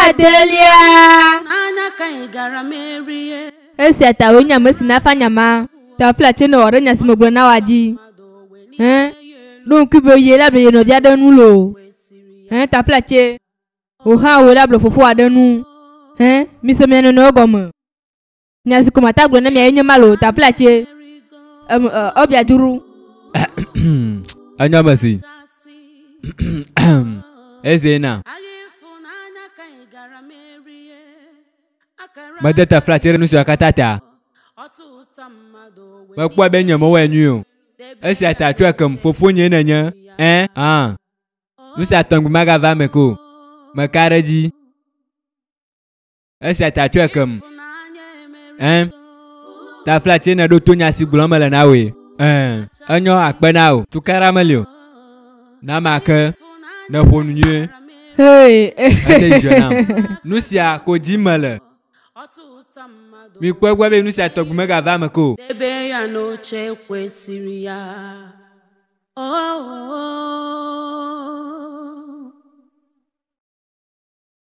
adelia. N'anya ka anyị gara merie. Esia ta wòe nye ame si nafa nya ma. Taflatse newɔ ɖe nya si megblɔ na wòa dzi. Hẽ? Ɖo ŋkui be ye la be ye nɔvia ɖe nu loo. Hẽ, taflatse. Wò hã wòe la ble fofoa ɖe nu. Hẽ, mise mia nɔnɔewo gɔme. Nya si ko mate agblɔ na mia ye nye ma loo, taflatse. Em, e, ebia dzru. Enyo me si. Eze na. Mede taflatse ɖe nu siawo katã ta. Mekpɔe be nye mewɔe nyuie o. Esia ta tsɔe kem, fofonyee nènye. Ẽ, hã. Nu sia tɔgbi magava eme ke o. Meka ɖe edzi. Esia ta tsɔe kem. Ẽ, taflatse nèɖo to nya si gblɔm mele na wòe. Ẽ, enyo akpe na wò. Tukaɖa meli o. Na make nèƒo nu nyuie. Hey. Ede dzidzɔ nam. Nu sia ko dim mele. Mikpɔ egbɔ be nu sia tɔgbi megava eme ke o. Debe ya n'oche kwesịrị ya. Oh, oh.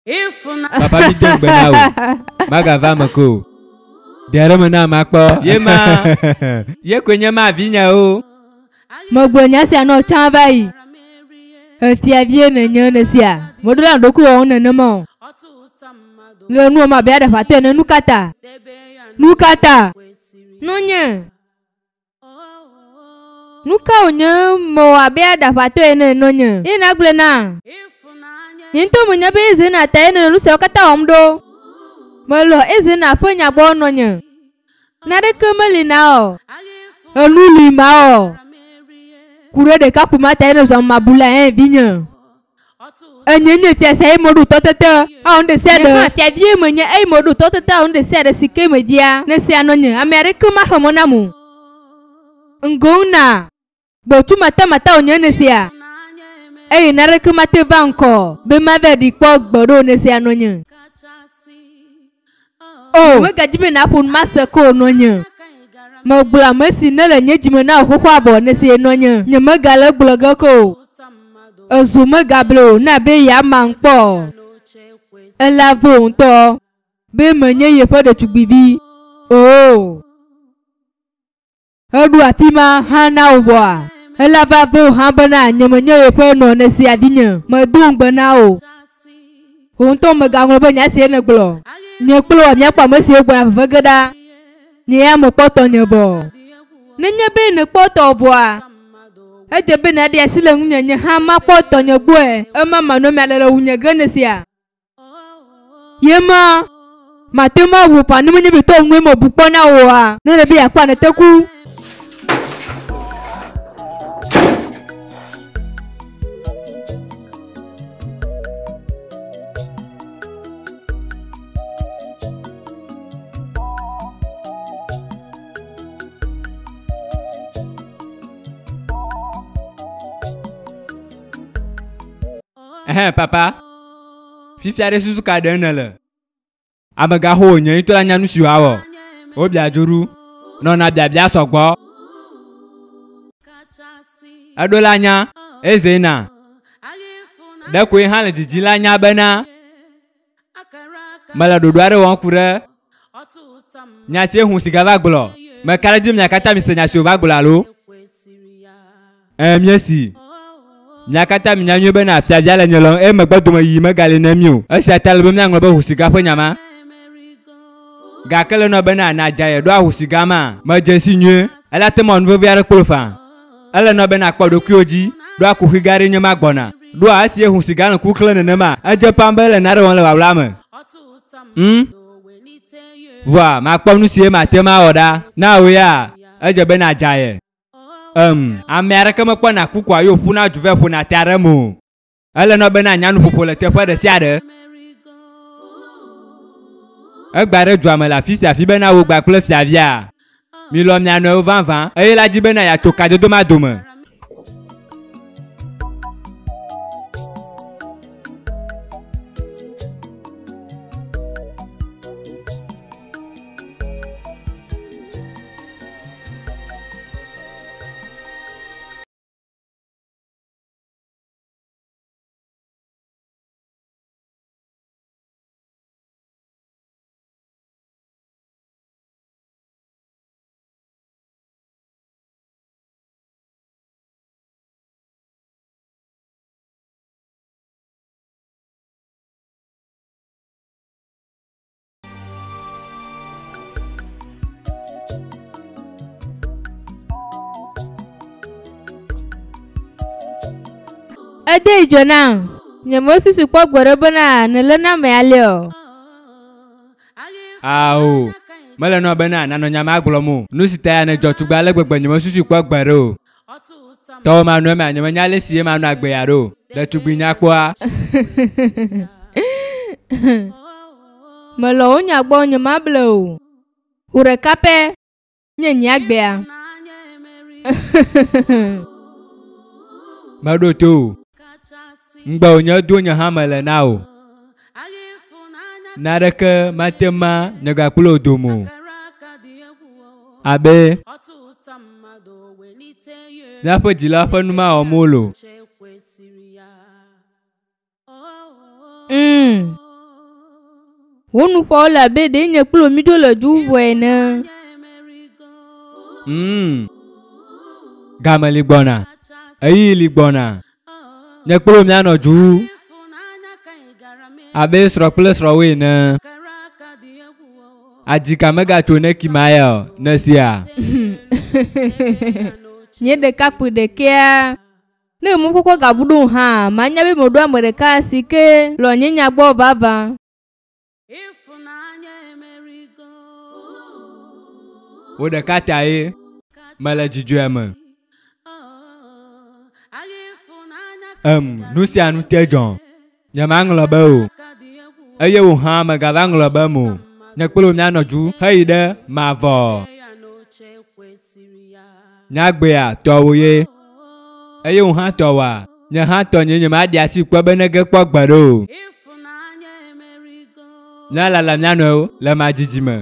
Ịfụnanya Papa mi de ŋugbe na wò. Magava eme ke o. Ɖe ɖe me na makpɔ. Ye ma, ye koe nye ma vinyewo. Megblɔ nya sia nɔ tsã va yi. Efia vie nènye nèsia? Meɖo la ɖokuiwò wɔm nenema o. Le nu wɔm abe aɖaʋatɔ ene. Nu ka ta? Nu ka ta? Nɔnye, nu ka wònye mewɔ abe aɖaʋatɔ ene nɔnye? Ye nàgblɔe na. Nye ŋutɔ menya be Zena tae nèle nu siawo katã wɔm ɖo. Melɔ̃ Ezena ƒe nya gbɔ nɔnye. Naneke meli na o. Enu li ma o. Ku ɖe ɖekakpui ma ta ye nèzu ame mabula ɛ vinye. Enye nye fiasa eye meɖo tɔtete awɔ nu ɖe sia ɖe. Nye hã fiavie menye eye meɖo tɔtete awɔ nu ɖe sia ɖe si ke medzia. Nèsea nɔnye, ame aɖeke maxe mɔ nam o. Ŋgɔ na gbɔtsu matamata wònye nèsea? Eye naneke mate va ŋkɔ be mava ɖi kpɔ gbeɖe o nèsea nɔnye? O, megadzi be nàƒo nu mase ke o, nɔnye. Megblɔ ame si nèle nye dzime na wò xoxoa vɔ, nèsee, nɔnye. Nyemegale egblɔ ge ke o. Ezo megable o, ne abe yeamam kpɔ o. Ele ave wò ŋutɔ be menye yeƒe ɖetugbivi. Oo. Eɖo afi ma hã na wò vɔa, ela va ve wò hã bena nyemenye yeƒe nɔ nèsia vinye. Medo ŋugbe na wò. Wò ŋutɔ mègaŋlɔ be nya sie nègblɔ. Nye kple wòa míakpɔ ame siwo gbɔna veve ge ɖa. Nye ya mekpɔ tɔnye vɔ. Nenye be nèkpɔ tɔwò vɔa, edze be nàɖe asi le ŋunye nye hã makpɔ tɔnye gbɔe. Ema manɔmee ale le wunye ge nèsia? Ye ma, mate ŋu aʋu ƒã ne menye be tɔwò ŋue mebu kpɔ na wò oa? Ne ele be yeakua nète ku. Ɛhɛn, papa. Fifia ɖe susu ka ɖem nèle? Amegãxo wònye ŋutɔ la nya nu si wòawɔ. Wobia dzoɖu, nɔna biabia sɔgbɔ. Eɖo la nya, eze na. Ɖekoe hã le didi la nya bena mele ɖoɖo aɖe wɔm ku ɖe nya si ehu si gava gblɔ. Meka ɖe edzi be mia katã mise nya si wòva gblɔ alo? Ẽ, míesi. Mia katã minya nyuie bena fiavia le nye lɔm eye megbe dome yiyi megali na mí o. Esia ta ele be míaŋlɔ be husigã ƒe nya ma. Gake le nɔ bena nàdze aye ɖo ahusigã ma, medze sii nyuie. Ela te mɔ nu vevi aɖe kplo faa. Ele nɔ be nàkpɔ ɖokuiwò dzi ɖoa kuxi gã aɖee nye ma gbɔna. Ɖoa esi ye husigã le ŋku klẽ nenema, edze ƒã be ele nane wɔm le wawla me. Ŋ? Vɔa, makpɔ nusie mate ŋu awɔ ɖa. Na wò ya, edze be nàdze aye. Em, ame aɖeke mekpɔna kukua ye wòƒuna du vɛ ƒona ta ɖe eme o. Ele nɔ be nanya nuƒoƒo le teƒe ɖe sia ɖe. Egba ɖe dua me le afi sia afi bena wò gba kple fiavia milɔ̃ mia nɔewo vavã eye la di bena yeatso kadodo ma dome. Ede dzidzɔ nam. Nyemesusu kpɔ gbeɖe bena nèlé na ame alea o. Ao, mele nɔ bena nanɔ nya ma gblɔm o. Nu si ta ya nèdzɔ tugbe ale gbegbe nyemesusui kpɔ gbeɖe o. Tɔwò manɔ emea, nyemenya ale si ye manɔ agbe ya ɖo o. Ɖetugbi nyakpɔa. Melɔ̃ wò nya gbɔ, nyemable o. Wò ɖeka pɛ nye nye agbea. Meɖo to o. Ŋugbe wònye do nye hã mele na wò. Naneke mate ma nye gakple wò dome o. Abe míaƒe dzilawo ƒe nu mawɔm wole o. Mm. Wò nuƒoawo le abe ɖe nye kple wò mídzo le du vɔ ene. Mm. Game li gbɔna. Ɣeyiɣi li gbɔna. Nye kple wò míanɔ du abe srɔ̃ kple srɔ̃woe ene. Adika megatso ne kima ya o, nesia? Nye ɖekakpui ɖekɛa. Ne mɔkpɔkpɔ gabu ɖom hã, manya be meɖo ame ɖeka si ke lɔ̃ nye nya gbɔ vavã. Wò ɖeka tae mele dzidzɔe me. Em, nu sia nu te dzɔ. Nyemaŋlɔ be o. Eye wò hã mègava ŋlɔ bem o. Nye kple wò míanɔ du heyi ɖe mavɔ. Nye agbea tɔwò ye. Eye wò hã tɔwòa. Nye hã tɔnyee nyemaɖi asi kpɔ be nege kpɔ gbeɖe o. Míalala mía nɔewo le madzidzi me.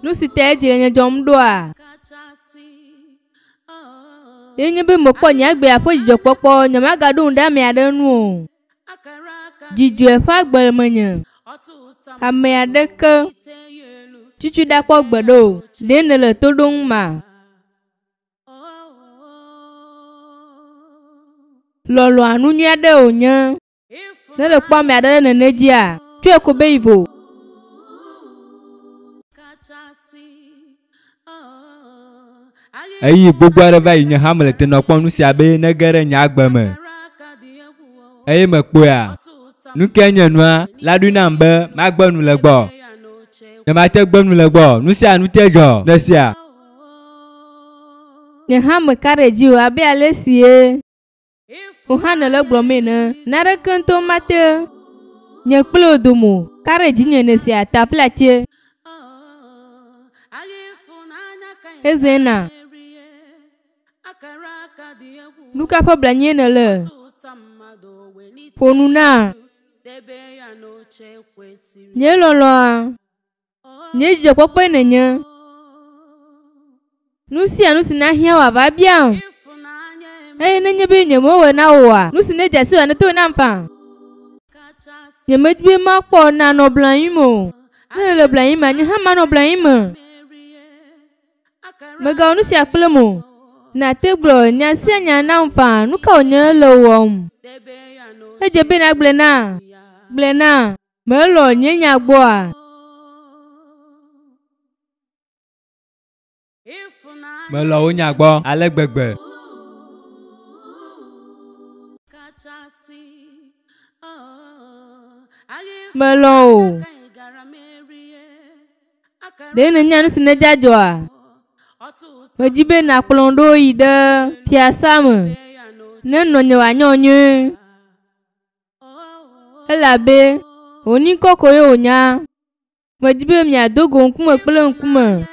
Nu si tae dzi le nye dzɔm ɖoa? Ye nye be mekpɔ nye agbea ƒe dzidzɔkpɔkpɔ, nyemagaɖo ŋu ɖe ame aɖe ŋu o. Dzidzɔe ƒe agbe le menye. Ame aɖeke tutu ɖa kpɔ gbeɖe o. Ɖe nèle to ɖom ma? Lɔlɔ̃a nu nyui aɖe wònye. Ne le kpɔ ame aɖe ɖe nene dzia, tsɔe ko be yi vo. Ɣeyiɣi gbogbo aɖe va yi nye hã mele tenɔ kpɔm nu sia be nege ɖe nye agbe me. Eye mekpɔea, nu kae nye nua la ɖoe nam be magbe nu le gbɔ. Nyemate gbe nu le gbɔ o. Nu sia nu te dzɔ ɖe sia. Nye hã meka ɖe edzi o abe ale si ye wò hã nèle egblɔm ene. Naneke ŋutɔ mate nye kple wò dome o. Ka ɖe dzinye nèsia taflatse. Ezena, nu ka ƒe blanyi nèle? Ƒo nu na nye lɔlɔ̃a. Nye dzidzɔkpɔkpɔe nènye. Nu sia nu si nahiã wò ava biam. Eye nenye be nyemewɔe na wò oa, nu si nedze asi wò neto nam faa. Nyemedi be makpɔ nanɔ blanyi me o. Ne èle blanyi mea, nye hã manɔ blanyi me. Mègawɔ nu sia kplem o. Nàte gblɔ nya sia nya nam faa. Nu ka wònye le wɔm? Edze be nàgblɔe na. Gblɔe na. Melɔ̃ nye nya gbɔa? Melɔ̃ wò nya gbɔ ale gbegbe. Melɔ̃ wò. Ɖe nènya nu si nedze adzɔa? Medi be nàkplɔm ɖo yi ɖe fiasa me ne nɔnye wòanyɔ nyuie. Elabe wò ŋkɔ koe wònya. Medi be miado go ŋkume kple ŋkume.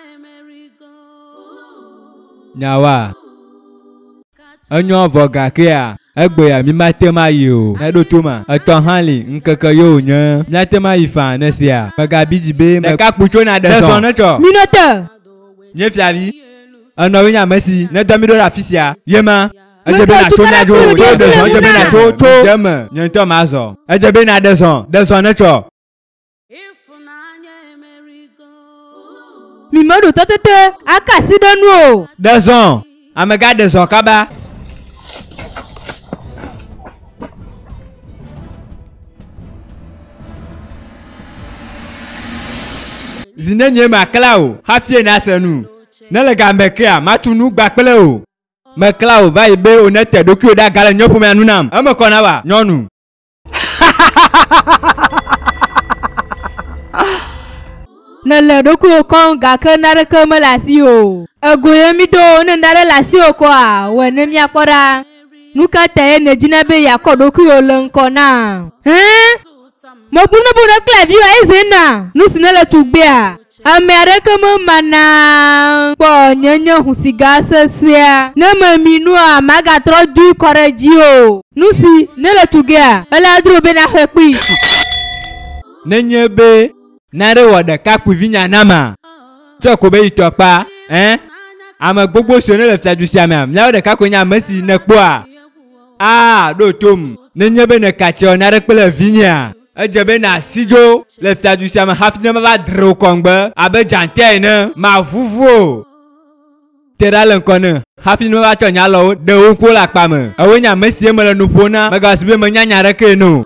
Nyawoa, enyɔ vɔ gakea egbea mi mate ma yi o. Neɖo to ma. Etɔ hã li ŋkeke ye wònye. Míate ma yi faa ne sia. Megabi dzi be me. Ɖekakpui tso na ɖe zɔ ne tsɔ. Minɔ te. Nye fiavi, enɔwòe nye ame si nede mí ɖo ɖe afi sia. Ye ma. Edze be nàtso mía dzo o. Tso ɖe zɔ, edze be nàtso tso. Dze eme, nye ŋutɔ mazɔ. Edze be nàɖe zɔ, ɖe zɔ ne tsɔ. Mi meɖo tɔtete aka asi ɖe nu o. Ɖe zɔ, amegã ɖe zɔ kaba. Zi nenie makla wò hafi nàse nu? Ne le game kea, matu nu gba kple wò. Mekla wò va yi be wò nete ɖokuiwò ɖe aga le nye ƒomea nu nam. Eme kɔ na wòa, nyɔnu? Nèle ɖokuiwò kɔm gake naneke mele asiwò o. Ego ye mído ne nane le asiwò kɔa, wɔe ne míakpɔ ɖa. Nu ka tae nèdina be yeakɔ ɖokuiwò le ŋkɔ na? Hẽ? Megblɔ be wòne kple viwòa eze na nu si nele tugbea. Ame aɖeke memana kpɔ nye nye husiga sesẽa. Ne memi nua, magatrɔ doe kɔ ɖe dzi o. Nu si nele tugea, ele adro be naxe kpui. Nenye be nane wɔ ɖekakpui vinya nama, tsɔe ko be yi tɔ kpa, ẽ? Ame gbogbo siwo nele fiadu sia mea, míawo ɖeka koe nye ame si nèkpɔa? Aa, ɖo tom. Nenye be nèkatse wɔ nane kple vinyea, edze be nàsi dzo le fiadu sia me hafi ne mava dre wò kɔŋgbe abe dzata ene. Mavuvu o. Te ɖa le ŋkɔ ne hafi ne mava tsɔ nye alɔwo ɖe wò ŋkuwo le akpa me. Ewòe nye ame si mele nu ƒom na. Mègasu be menya nya aɖeke ene o.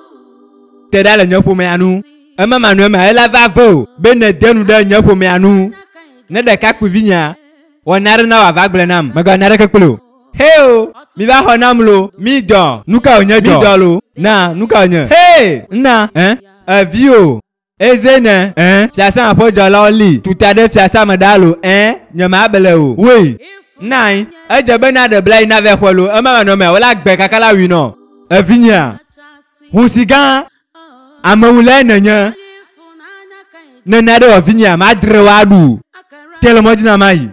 Te ɖa le nye ƒomea nu. Ema manɔe ema, ela va ve o be nède nu ɖe nye ƒomea nu. Ne ɖekakpui vinyea wɔ nane na wòava gblɔe nam, mègawɔ naneke kpli o. Heo! Mi va xɔ nam lo! Mi dɔ! Nu ka wònye dɔ? Mi dɔ lo! Na, nu ka wònye? Hee! Nna! Ẽ? Evi o! Eze ne! Ẽ? Fiasã ƒe dzɔlawo li tuta ɖe fiasã me ɖaa lo! Ẽ? Nyemable o! Woe! Nna anyi! Edze be naɖe bla yi navae xɔe lo, ema manɔmea, wola gbe kaka la wui nɔ. Evinyea? Husi gã! Amewulae nènye. Ne naɖe wɔ vinyea, madre wò aɖu. Te le mɔ dzi na mayi.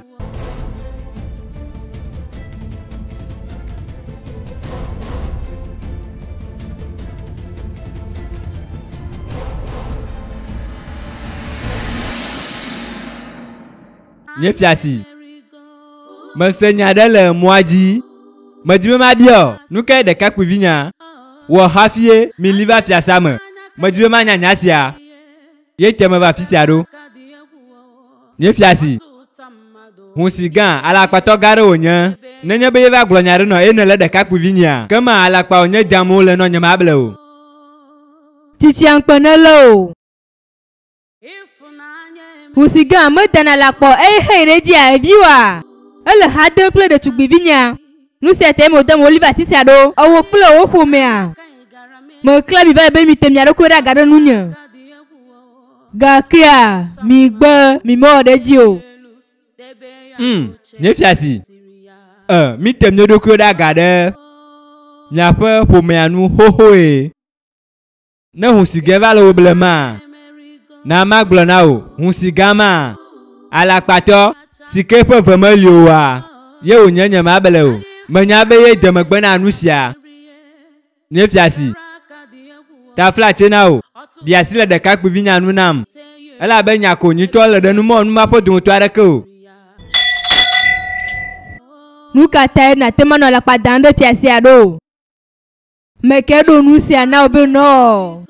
Nye fiasi, mese nya aɖe le mɔa dzi. Medi be mabia nu kae ɖekakpuivinya wɔ hafie mili va fiasa me. Medi be manya nya sia. Ye te meva afi sia ɖo. Nye fiasi, husi gã, alakpatɔ gã aɖe wònye. Nenye be yeva gblɔ nya aɖe nɔ eye nèlé ɖekakpuivinyea, ke ma alakpa wònye dam wole nɔ nyemable o. Tsitsia ŋukpe nelé o. Husi gã medana le akpɔ eye xeyi ɖe edzia eviwoa? Ele xa dem kple ɖetugbivinyea. Nu sia tae mewòdem wòli va afi sia ɖo. Ewò kple wò ƒomea. Meklã mi va yi be mite mia ɖokuiwo ɖe aga ɖe nunye. Gakea migbe, mimewɔ ɖe edzi o. Mm, nye fiasi. E, mite mia ɖokuiwo ɖe aga ɖe miaƒe ƒomea nu xoxoe. Ne husigã va le wò blemaa, na magblɔ na wò, husigã ma, alakpatɔ, si ke eƒe ve meli oa, ye wònye nyemable o. Menya be ye de megbe na nu sia. Nye fiasi, taflatse na wò, ɖi asi le ɖekakpuivinya nu nam, elabe nya ko nyitɔ le ɖe numɔ nu ma ƒe dometɔ aɖeke o. Nu ka tae nàte ŋu anɔ alakpa dam ɖe fiasia ɖo? Meke ɖo nu sia na wò be nɔ.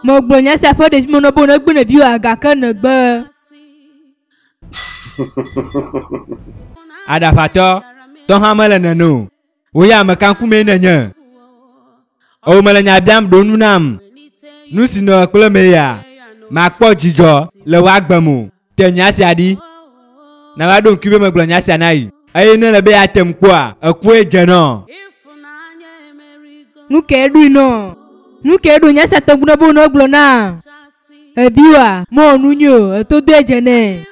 Megblɔ nya sia ƒe ɖevime nɔ be wònegbe ɖeviwoa gake nègbe. Aɖaʋatɔ, tɔ hã mele nene o. Wò ya ame ka ŋkumee nènye? Ewò mele nya biam ɖo nu nam. Nu si nɔ kple mee ya, makpɔ dzidzɔ le wò agbe me o. Te nya sia ɖi. Na va ɖo ŋkui be megblɔ nya sia na yi. Eye ne ele be yeatem kpɔa, ekue dze nɔ. Nu kae ɖoe nɔ? Nu kae ɖo nya sia tɔgbi nɔ be wònɔ gblɔ na eviwoa? Mewɔ nu nyui o, etodoe dze nɛ.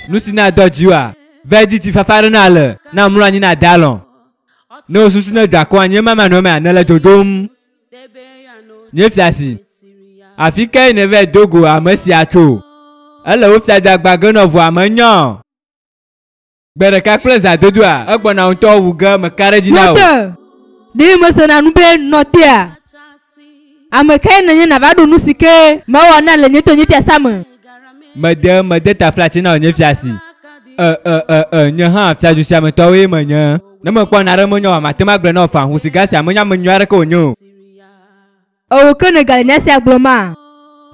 Nu si na dɔ dziwòa, va dzi ŋutifafa aɖe na le, na mlɔ anyi nàde alɔ̃. Ne wò susu nedzɔ akɔ anyi ema manɔmea, nèle dzodzom. Nye fiasi. Afi kae nèva do go ame sia tso? Ele wo fiadzagba ge nɔ vɔa menya o. Gbe ɖeka kple zãdodoa, egbɔna ŋutɔ wu ge meka ɖe edzi na wò. Nɔte! Ɖe mesena nu be nɔtea? Ame kae nènye nàva ɖu nu si ke mewɔ na le nye to nye fiasa me? Mede mede taflatse na wò nye fiasi. E e e e nye hã fiadu sia me tɔwoe menye. Ne mekpɔ naɖe menyo oa, mate ŋu agblɔe na wò faa. Ʋu sia menye ame nyui aɖeke wònye o. Ewò ke nègale nya sia gblɔma?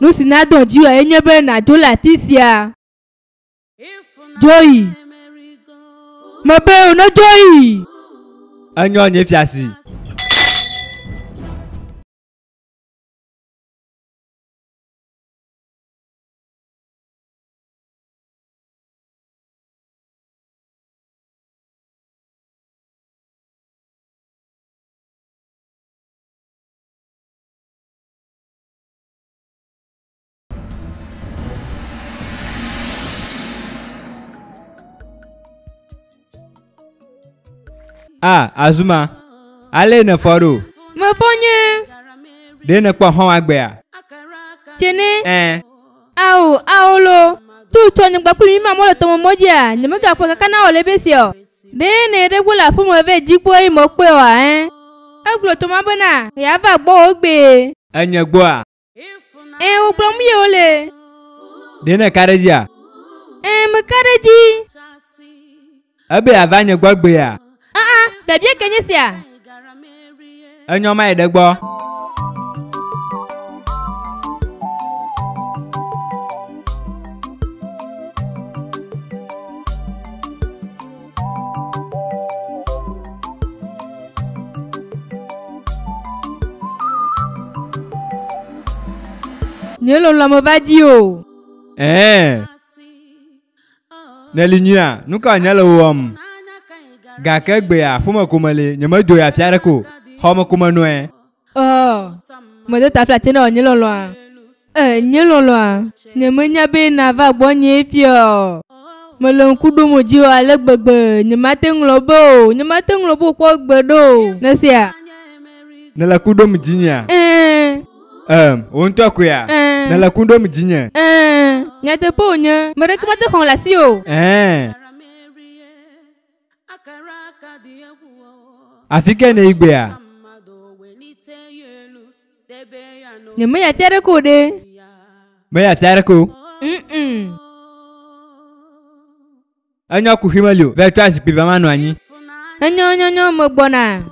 Nu si nadɔ dziwòa enye be nàdzo le afi sia. Dzo yi. Mebe wò nedzo yi. Enyo nye fiasi. A Azuma, ale nèfɔ ɖo? Mefɔ nyuie. Ɖe nèkpɔ xɔ̃wò agbea? Tsene. Ẽ. Ao, ao lo. Tu tsɔ nyigba kple mi ma mɔ le tɔme mɔ dzia, nyemegakpɔe kaka na wò le ebe sia o. Ɖe ne ɖe gbɔ le aƒeme vɛ dzi kpɔ eye mekpɔe oa, ẽ? Egblɔ tɔma bena, yeava gbɔwò egbee. Enye gbɔa? Ẽ, wògblɔ nu ye wole. Ɖe nèka ɖe edzia? Ẽ, meka ɖe edzi. Ebe yeava nye gbɔ egbea? Aa, biabia ke nye sia. Enyo ma yi ɖe gbɔ. Nye lɔlɔ̃ meva dzi o. Ɛɛ. Neli nyuia, nu ka wònye le wɔm? Gake egbea ƒome ko meli, nyemedo yi afi aɖeke o. Xɔme ko menɔe. Ɔ, mede taflatse na wò nye lɔlɔ̃a. E, nye lɔlɔ̃a, nyemenya be nàva gbɔnye fia o. Mele ŋku ɖom wò dzi o ale gbegbe. Nyemate ŋlɔ be o. Nyemate ŋlɔ be o kpɔ gbe ɖe o. Nèsea? Nèle ku ɖom dzinyea? Ɛ̃. Em, wò ŋutɔ koea? Ɛ̃. Nèle ku ɖom dzinye? Ɛ̃, nyateƒe wònye. Ame ɖeke mate xɔm le asiwò o. Ɛ̃. Afi kae nèyi gbea? Nyemeyi afi aɖeke o ɖe. Meyi afi aɖeke o. Mm-mm. Enyo kuxi meli o. Va trɔ azikpui va manɔ anyi. Enyo, enyo, enyo, megbɔna.